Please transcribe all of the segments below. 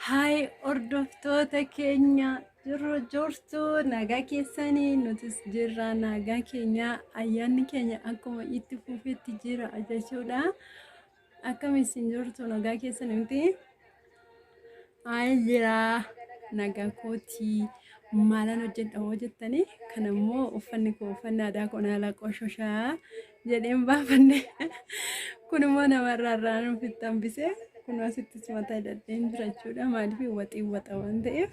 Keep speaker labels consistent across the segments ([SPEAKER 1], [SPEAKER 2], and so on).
[SPEAKER 1] Haay hordoftoota keenya jirru jirtu nagaa keessanii nutis jirra nagaa keenya ayyaanni keenya akkuma itti fufetti jira jechuudha. Akkam isin jirtu nagaa keessanii miti? Haay jira nagaa kootii maalan hojjedha hoo jettanii kan ammoo uffanni koo uffanni aadaa koo naala qoshoshaa jedheen baafanne kun immoo namarraa irraan ofitti hambise kun asittis mataa hidhadheen jira jechuudha maaliif waxii waxa waan ta'eef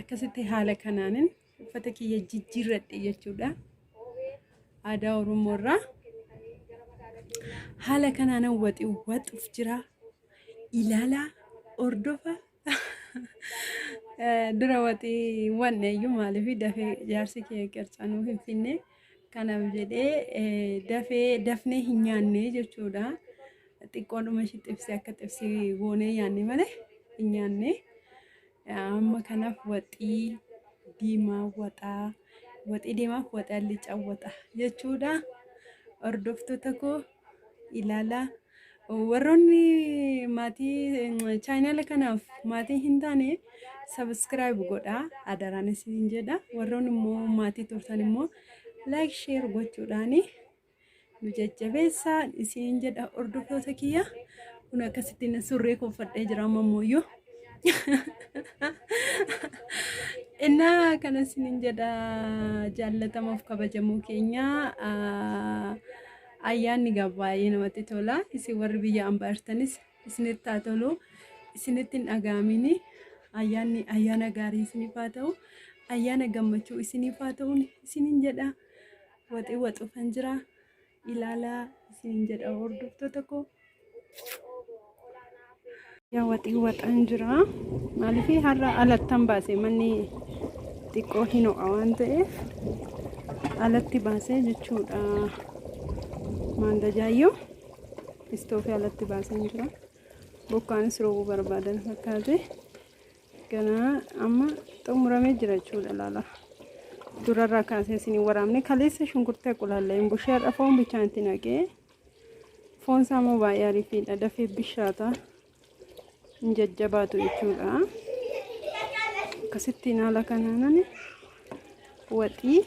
[SPEAKER 1] akkasitti haala kanaanin uffata kiyya jijjiirradhe jechuudha aadaa oromoo irraa haala kanaanin waxii waxuuf jira ilaalaa hordofa Dura waxii wanne iyyuu maaliif dafee jaarsi kee qircanuu hin finne kanaaf jedhee dafee dafnee hin nyaanne jechuudha. Xiqqoodhuma ishii xibsii akka xibsii goonee nyaanne malee hin nyaanne. Amma kanaaf waxii diimaa waxaa waxii diimaaf waxii allicaa waxa jechuudha. Hordoftoota koo ilaalaa. Warroonni maatii chaayinaala kanaaf maatii hin taane sabiskiraayib godhaa adaraan isin jedha. Warroonni immoo maatii turtan immoo laayik sheer gochuudhaan nu jajjabeessaa isin jedha hordoftoota kiyya. Kun akkasittiin surree koo uffadhee jira amma ammoo Innaa kana isinin jedha jaallatamaaf kabajamoo keenya ayyaanni gaa baay'ee namatti tola. Isin warri biyya ambaa jirtanis isinitti haa tolu. Isinitti hin dhaga'amini. Ayyaanni ayyaana gaarii isiniif haa ta'u. Ayyaana gammachuu isiniif haa ta'u isinin jedha. Waxii waxuufan jira. Ilaalaa isinin jedha hordoftoota koo. Yaa waxii waxaan jira. Maaliif har'a alattan baase manni xiqqoo hin ho'a waan ta'eef alatti baasee jechuudha. Maandajaayyoo istoofii alatti baasee jira. Bokkaanis roobuu barbaadan fakkaate. Ganaa amma xumuramee jira jechuudha laala. Durarraa kaasee isin waraabne kaleessa shunkurtii qulaallee bushee har'a foon bichaan itti naqee Foon isaa immoo baay'ee ariifiidha. Dafee bishaata. Hin jajjabaatu jechuudha. Akkasittiin haala kanaanan waxii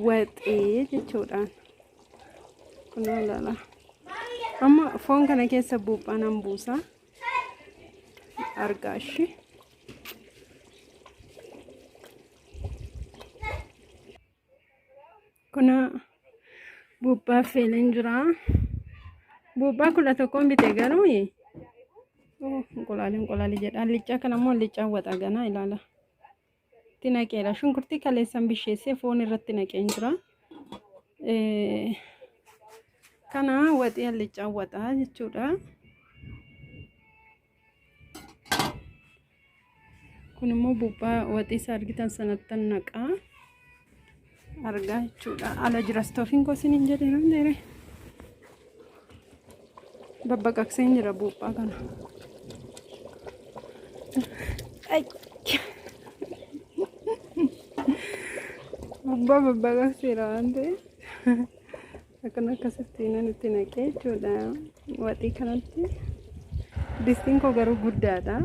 [SPEAKER 1] waxee jechuudhaan. Kunoo ilaala. Amma foon kana keessa buuphaa nan buusa. Argaa ishee. Kuna buuphaa feeleen jira. Buuphaa 11n bite garuu inqulaalii inqulaalii jedha. Allichaa kana immoo allichaa waxa ganaa ilaala. Itti naqeera. Shunkurtii kaleessan bisheessee foon irratti naqeen jira. Kana waxii allichaa waxa jechuudha. Kun immoo buuphaa waxii isaa argitan sanattan naqaa argaa jechuudha. Ala jira istoofiin koo isiniin jedhe nan dheere. Babbaqaqseen jira buuphaa kana. Ay. Buuphaa babbaqaqseera waan ta'eef. Akkana akkasitti nan itti naqee jechuudha. Waxii kanatti. Distiin koo garuu guddaadha.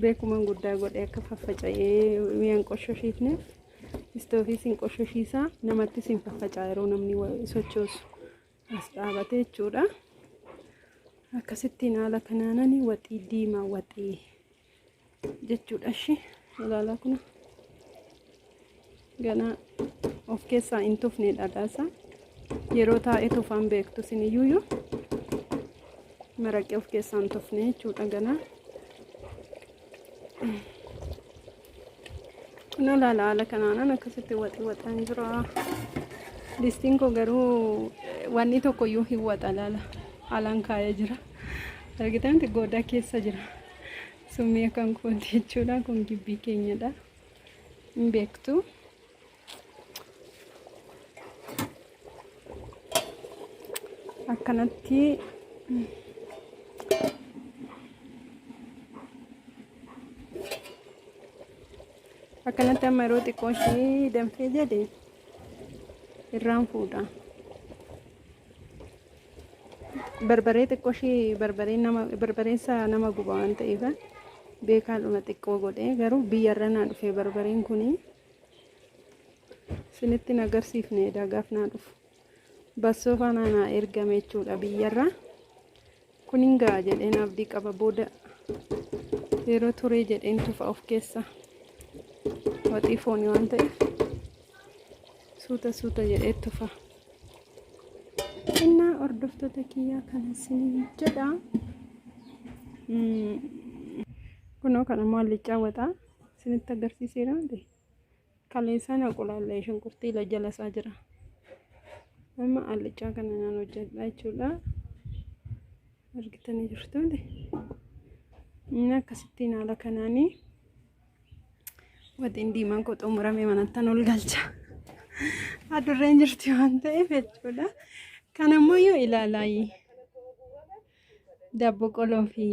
[SPEAKER 1] Beekuman guddaa godhee akka faffaca'ee mi'an qoshoshiifneef istoofii sin qoshoshiisa namatti sin faffaca'a yeroo namni sochoosu as dhaabatee jechuudha. Akkasittiin haala kanaanani waxii diimaa waxii jechuudha ishi ilaalaa kuna ganaa of keessaa hin tufne dhadhaasa yeroo taa'ee tufaan beektu isin iyyuu maraqee of keessaa hin tufne jechuudha ganaa kun ilaala haala kanaanan akkasitti waxii waxaan jira distiin koo garuu wanni tokko iyyuu hin waxa laala haalaan kaa'ee jira argitan goodaa keessa jira Summii akkan kooti jechuudha. Kun gibbii keenyadha. Hin beektu. Akkanatti akkanatti amma yeroo xiqqoo ishee danfee jedhe irraan fuudha. Barbaree xiqqoo ishee barbaree nama barbareensa nama guba waan ta'eef beekaadhuma xiqqoo godhee garuu biyyarra naa dhufee barbareen kuni isinitti hin agarsiifne gaaf naa dhufu. Bassoo faana naa ergame jechuudha biyyarra. Kun hin ga'a jedheen abdii qaba booda yeroo turee jedheen tufa of keessa. Waxii foonii waan ta'eef suuta suuta jedhee tufa. Innaa hordoftoota kiyyaa kana isiniin jedha. Kunoo kan immoo allichaa waxaa isinitti agarsiiseera miti. Kaleessaa na qulaallee shunkurtii jala isaa jira. Amma allichaa kana naan hojjedha jechuudha. Argitanii jirtu miti. Inni akkasittiin haala kanaanii waxiin diimaan koo xumuramee manattan ol galcha. Adurreen jirti waan ta'eef jechuudha. Kan ammoo yoo ilaalaa daabboo qoloo fi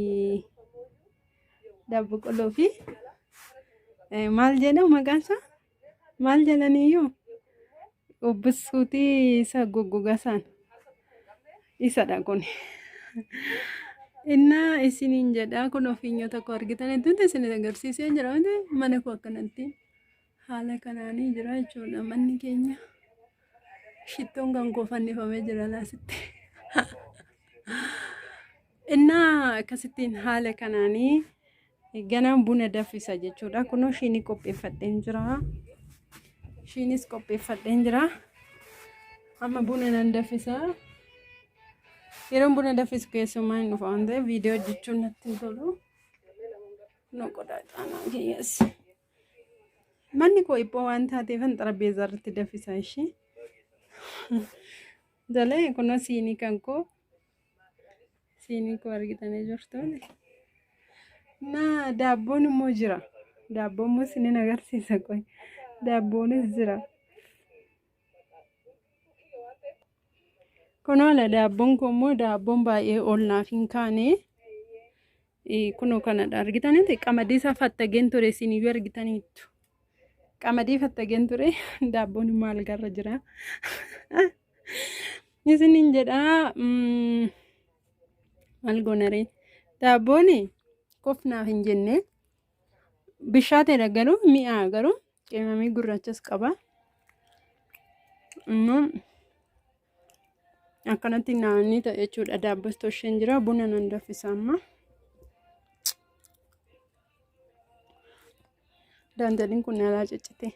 [SPEAKER 1] daabboo qoloo fi maal jedhamu maqaan isaa maal jedhaniiyyuu ubbisuutii isa goggogaa isaan isadha kun. Innaa isiniin jedha kun ofiinyoo tokko argitan hedduutu isin agarsiisee jira miti mana koo akkanatti haala kanaanii jira jechuudha manni keenya. Shittoon kan koo fannifamee jira laasitti. Innaa akkasittiin haala kanaanii ganaan buna danfisa jechuudha. Kunoo shiinii qopheeffadheen jira. Shiinis qopheeffadheen jira. Amma buna nan danfisa. Yeroon buna danfisu keessumaa hin dhufa waan ta'eef viidiyoo hojjechuun natti hin tolu. Kunoo qodaa ixaanaa kiyyaas. Manni koo dhiphoo waan taateefan xarapheezaa irratti danfisa ishee. Tolee kunoo siinii kan koo siinii koo argitanii jirtu. Na daabboon immoo jira. Daabboon immoo isinin agarsiisa qoy. Daabboonis jira. Kunoo la daabboon koo immoo daabboon baay'ee ol naaf hin kaane. Kunoo kanadha argitanitti qamadii isaa fattageen ture isiniyyuu argitaniittu. Qamadii fattageen ture daabboon immoo algarra jira. Isinin jedhaa maal goonaree daabboon kofnaaf hin jenne bishaateedha garuu mi'aa garuu qimamii gurraachas qaba. Immoo akkanatti naannii ta'e jechuudha daabboos tosheen jira buna nan danfisa amma. Daandaliin kun alaa ciccite.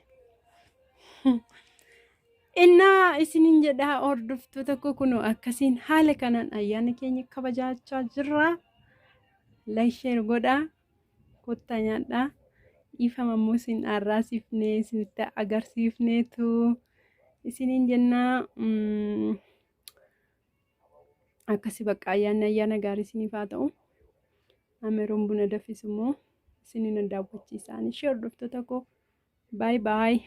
[SPEAKER 1] Innaa isiniin jedhaa hordoftoota koo kunoo akkasiin haala kanaan ayyaana keenya kabajaachaa jirra. Like share godhaa. Kottaa nyaadhaa. Dhiifama immoo isin arraasifnee isinitti agarsiifneetu isiniin jennaa. Akkasi bakka ayyaanni ayyaana gaarii isiniif haa ta'u. Amma yeroon buna danfisu immoo isiniin daawwachiisaan ishee hordoftoota koo. Bye bye.